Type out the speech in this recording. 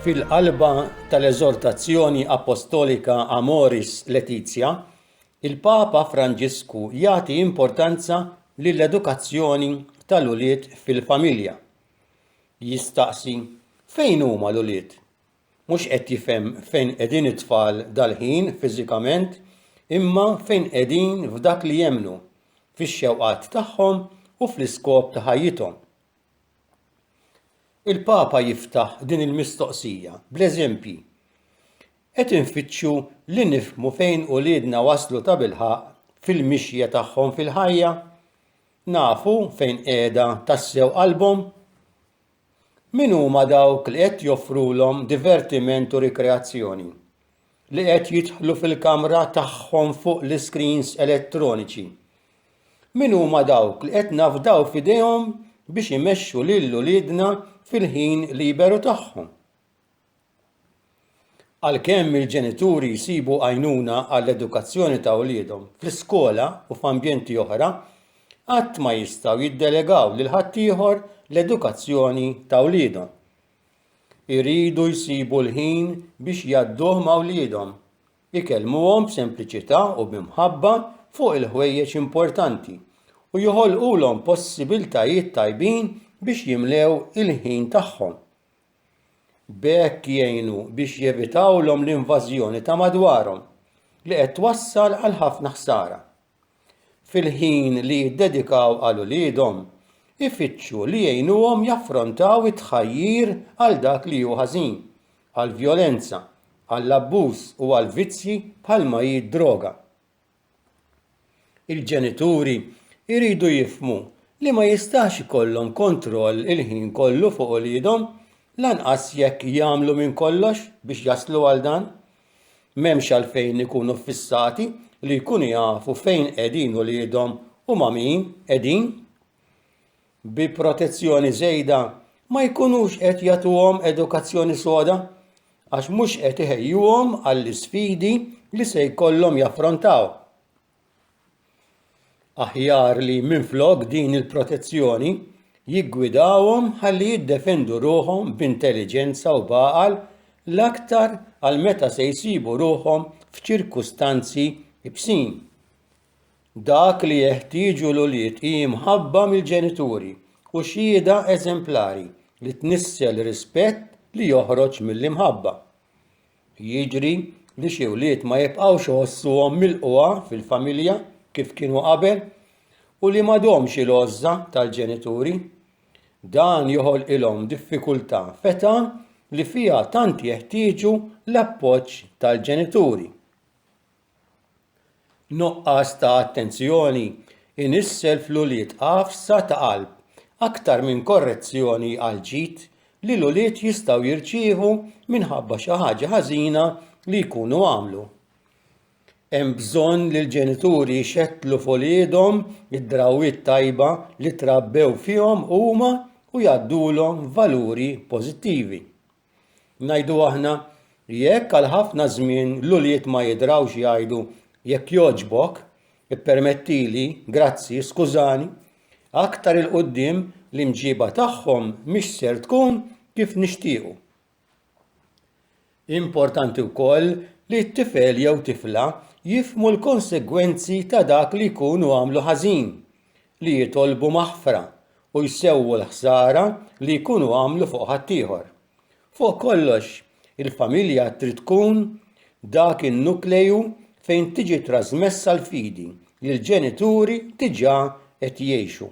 Fil-qalba tal-eżortazzjoni appostolika Amoris Laetitia, il-Papa Franġisku jagħti importanza lill-edukazzjoni tal-ulied fil-familja. Jistaqsi, fejn huma l-ulied? Mhux qed jifhem fejn qegħdin it-tfal dal-ħin fiżikament imma fejn qegħdin f'dak li jemmnu, fix-xewqat tagħhom u fl-iskop ta' ħajjithom. Il-Papa jiftaħ din il-mistoqsija bl-eżempji. Qed infittxu li nifhmu fejn uliedna waslu tabilħaqq fil-mixja tagħhom fil-ħajja? Nafu fejn qiegħda tassew qalbhom? Min huma dawk li qed joffrulhom divertiment u rikreazzjoni? Li qed jidħlu fil-kamra tagħhom fuq l-iscreens elettroniċi? Min huma dawk li qed nafdaw f'idejhom biex imexxu lil uliedna fil-ħin liberu tagħhom? Għalkemm il-ġenituri jsibu għajnuna għall-edukazzjoni ta' uliedhom fl-iskola u f'ambjenti oħra, qatt ma jistgħu jiddelegaw lil ħaddieħor l-edukazzjoni ta' wliedhom. Iridu jsibu l-ħin biex jgħadduh ma' wliedhom, ikellmuhom b'sempliċità u b'imħabba fuq il-ħwejjeġ importanti u joħolqulhom possibiltajiet tajbin biex jimlew il-ħin tagħhom. B'hekk jgħinu biex jevitawlhom l-invażjoni ta' madwarhom, li qed twassal għal ħafna ħsara. Fil-ħin li jiddedikaw għal uliedhom, ifittxu li jgħinuhom jaffrontaw it-tħajjir għal dak li hu ħażin, għall-vjolenza, għall-abbuż u għall-vizzji bħalma hi d-droga. Il-ġenituri jridu jifhmu li ma jistax ikollhom kontroll il-ħin kollu fuq uliedhom, lanqas jekk jagħmlu minn kollox biex jaslu għal dan. M'hemmx għalfejn ikunu ffissati li jkunu jafu fejn qegħdin uliedhom u ma' min qegħdin. Bi protezzjoni żejda ma jkunux qed jagħtuhom edukazzjoni soda għax mhux qed iħejjuhom għall-isfidi li se jkollhom jaffrontaw. Aħjar li minflok din il-protezzjoni jiggwidawhom ħalli jiddefendu ruħhom b'intelliġenza u b'għaqal l-aktar għal meta se jsibu ruħhom f'ċirkustanzi ibsin. Dak li jeħtieġu l-ulied hi mħabba mill-ġenituri u xhieda eżemplari li tnissel rispett li joħroġ mill-imħabba. Jiġri li xi wlied ma jibqgħux iħossuhom milqugħa fil-familja kif kienu qabel u li m'għadhomx il-għożża tal-ġenituri. Dan joħolqilhom diffikultà f'età li fiha tant jeħtieġu l-appoġġ tal-ġenituri. Nuqqas ta' attenzjoni jnissel fl-ulied għafsa ta' qalb aktar minn korrezzjoni għall-ġid li l-ulied jistgħu jirċievu minħabba xi ħaġa ħażina li jkunu għamlu. Hemm bżonn li l-ġenituri jxettlu f'uliedhom id-drawwiet tajba li trabbew fihom huma u jgħaddulhom valuri pożittivi. Ngħidu aħna, jekk għal ħafna żmien l-ulied ma jidrawx jgħidu jekk jogħġbok, ippermettili, grazzi, skużani, aktar 'il quddiem l-imġiba tagħhom mhix ser tkun kif nixtiequ. Importanti wkoll li t-tifel jew tifla jifhmu l-konsegwenzi ta' dak li jkunu għamlu ħażin, li jitolbu maħfra u jsewwu l-ħsara li jkunu għamlu fuq ħaddieħor. Fuq kollox, il-familja trid tkun dak in-nukleju fejn tiġi trasmessa l-fidi li l-ġenituri diġà qed jgħixu.